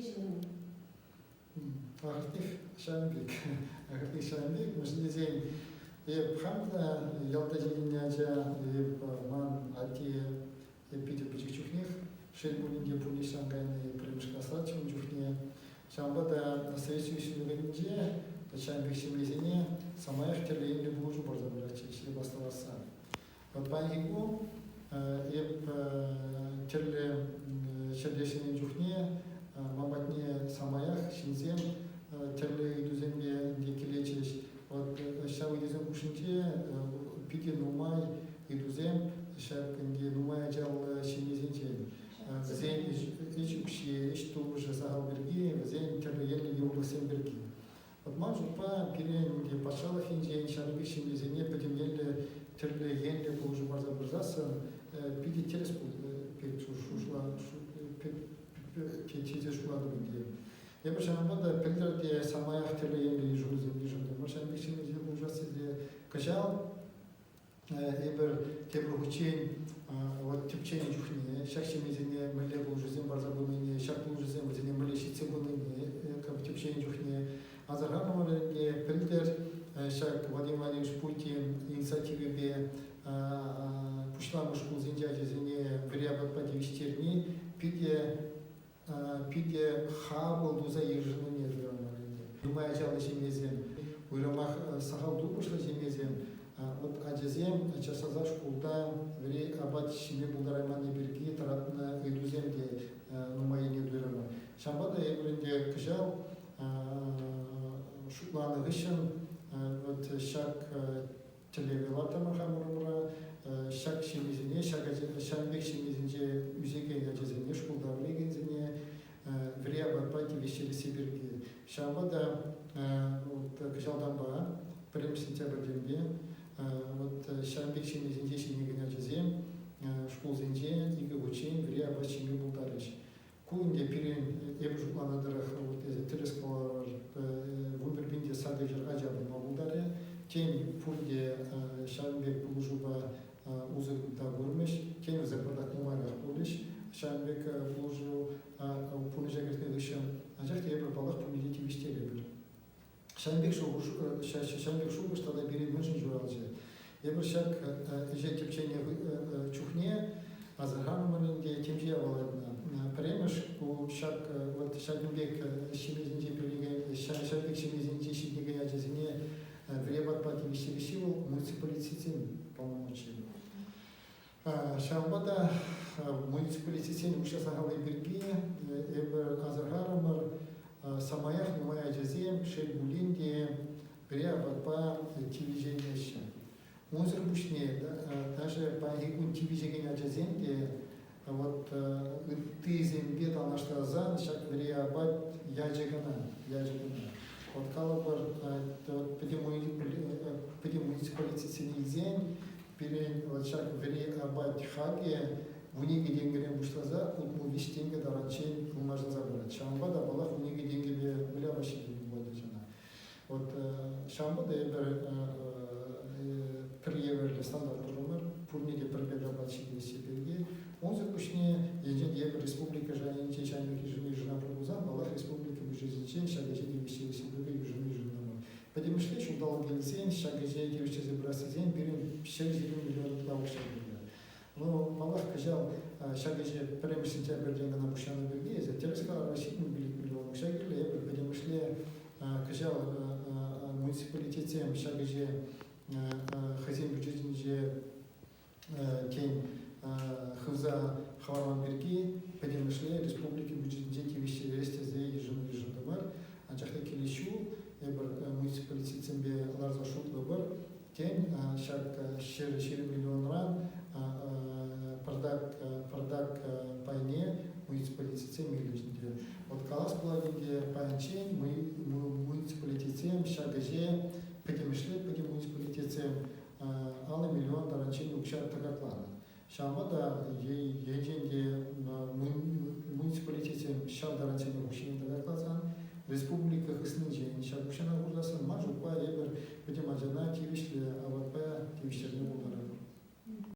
ҫынни. Ахӑртнех ҫавӑн пек. Ахӑртнех ҫавӑн пек. Мӗншӗн тесен эп хам та ялта ҫитӗннӗ ача, эп ман атте эп питӗ пӗчӗк чухнех, шел пулин те, пурнӑҫран кайнӑ пӗрремӗш класраччӗ ун чухне. Ҫавӑнпа та Совет Союзӗн вӑхӑтӗнче ҫавӑн пек ҫемьесене самаях тӗрлӗ енлӗ пулӑшу парса пыратчӗҫ эп астӑвасса. Паянхи кун эп тӗрлӗ ҫӗрте ӗҫленӗ чухне ман патне самаях ҫынсем тӗрлӗ ыйтусемпе ӗнтӗ килетчӗҫ. Вот ҫав ыйтусем хушшинче питӗ нумай ыйтусем ҫак ӗнтӗ нумай ачаллӑ ҫемьесенчен. Вӗсен ӗҫ укҫи, ӗҫ тупӑшӗ сахал пирки, вӗсен тӗрлӗ енлӗ йывӑрлӑхсем пирки. Вот ман шутпа, пирӗн патшалӑх енчен ҫавӑн пек ҫемьесене пӗтӗмлеллӗ тӗрлӗ енлӗ пулӑшу парса пырсассӑн питӗ тӗрӗс пек тесе шутлатӑп ӗнтӗ. Эпӗ ҫавӑнпа та пӗлтӗр те самаях тӗрлӗ енлӗ йышӑнусем йышӑнтӑмӑр ҫавӑн пек ҫемьесене пулӑшас тесе. Кӑҫал эпир тепӗр хутчен вот тӗпченӗ чухне ҫак ҫемьесене мӗнле пулӑшусем парса пынине, ҫак пулӑшусем вӗсене мӗнле ҫитсе пынине тӗпченӗ чухне асӑрханӑмӑр ӗнтӗ. Пӗлтӗр ҫак Владимир Владимирович Путин инициативипе пуҫламӑш шкулсенчи ачасене вӗри апатпа тивӗҫтерни питӗ питӗ хапӑл туса йышӑннине туянман ӗнтӗ. Нумай ачаллӑ ҫемьесем, уйрӑмах сахал тупӑшлӑ ҫемьесем, вот ачасем час-часах шкулта вӗри апат ҫиме пултарайманни пирки тӑратнӑ ыйтусем те нумаййине туйрӑмӑр. Ҫавӑнпа та эпир ӗнтӗ кӑҫал шутланӑ хыҫҫӑн вот ҫак тӗллеве лартӑмӑр хамӑр умра. Ҫак ҫемьесене, ҫак ҫавӑн пек ҫемьесенче ӳсекен ачасене, шкулта вӗренекенсене вӗри апатпа тивӗҫтересси пирки. Ҫавӑнпа та вот кӑҫалтанпа, пӗрремӗш сентябрьтенпе вот ҫавӑн пек ҫемьесенче ҫитӗнекен ачасем шкулсенче икӗ хутчен вӗри апат ҫиме пултарӗҫ. Ку ӗнтӗ пирӗн, эпӗ шутланӑ тӑрӑх, вот эсӗ тӗрӗс каларӑр, 11 пин те 800 ача пулма пултарӗ. Тен, пурте ҫавӑн пек пулӑшупа усӑ та курмӗҫ, тен, вӗсем пӑртак нумайрах пулӗҫ ҫавӑн пек пулӑшу пурнӑҫа кӗртнӗ хыҫҫӑн. Анчах та эпир, паллах, пурне те тивӗҫтерӗпӗр. Ҫавӑн пек шухӑш, ҫавӑн пек шухӑш тата пире мӗншӗн ҫуралчӗ? Эпир ҫак ӗҫе тӗпченӗ чухне асӑрханӑмӑр ӗнтӗ темиҫе япалана. Пӗрремӗш ку ҫак вот ҫакӑн пек ҫемьесенче пӳрнекен, ҫав пек ҫемьесенче ҫитӗнекен ачасене вӗре апатпа тивӗҫтересси вӑл муниципалитетсен полномочийӗ. Ҫавӑнпа та муниципалитетсен укҫа сахалли пирки эпир асӑрхарӑмӑр, самаях нумай ачасем, шел пулин те, пӗре апатпа тивӗҫеймеҫҫӗ. Унсӑр пуҫне даже паянхи кун тивӗҫекен ачасем те вот ыттисемпе танлаштарсан ҫак вӗри апат ячӗ кӑна, ячӗ кӑна. Вот калӑпӑр, пӗтӗм муниципалитетсене илсен Пирӗн вот ҫак вӗри апат хакӗ 12 тенкӗрен пуҫласа 65 тенкӗ таранччен ылмашӑнса пырать. Ҫавӑнпа та, паллах, 12 тенкӗпе выляма ҫитет пулать ачана. Вот ҫавӑнпа та эпир пӗр евӗрлӗ стандарт турӑмӑр, пурне те пӗр пек апат ҫитересси пирки. Унсӑр пуҫне, енчен те эпир республика шайӗнче ҫавӑн пек йышӑну йышӑнатпӑр пулсан, паллах, республика бюджетӗнче ҫак ӗҫе тивӗҫтересси пирки йышӑну йышӑнтӑмӑр. Пӗтӗмӗшле ҫулталӑк илсен ҫак ӗҫе тивӗҫтерсе пырас тесен пирӗн 120 миллион ытла укҫа кирлӗ. Ну, паллах, кӑҫал ҫак ӗҫе пӗрремӗш сентябрьтен кӑна пуҫланӑ пирки эсӗ тӗрӗс каларӑр, 75 миллион укҫа кирлӗ. Эпир пӗтӗмӗшле кӑҫал муниципалитетсем ҫак ӗҫе хӑйсен бюджетӗнче тен, хывса хӑварман пирки пӗтӗмӗшле республика бюджетӗнче тивӗҫтерес тесе йышӑну йышӑнтӑмӑр. Анчах та килес ҫул эпир муниципалитетсемпе ларса шутлӑпӑр. Тен, ҫак 120 миллионран пӑртак, пӑртак пайне муниципалитетсем илӗҫ ӗнтӗ. Вот калас пулать ӗнтӗ, паянччен муниципалитетсем ҫак ӗҫе пӗтӗмӗшле пӗтӗм муниципалитетсем 50 миллион таранччен укҫа тӑкакланӑ. Ҫавӑнпа та енчен те муниципалитетсем ҫав таранччен укҫине тӑкакласан, республика хыснинчен ҫак укҫана хурсассӑн ман шутпа эпир пӗтӗм ачана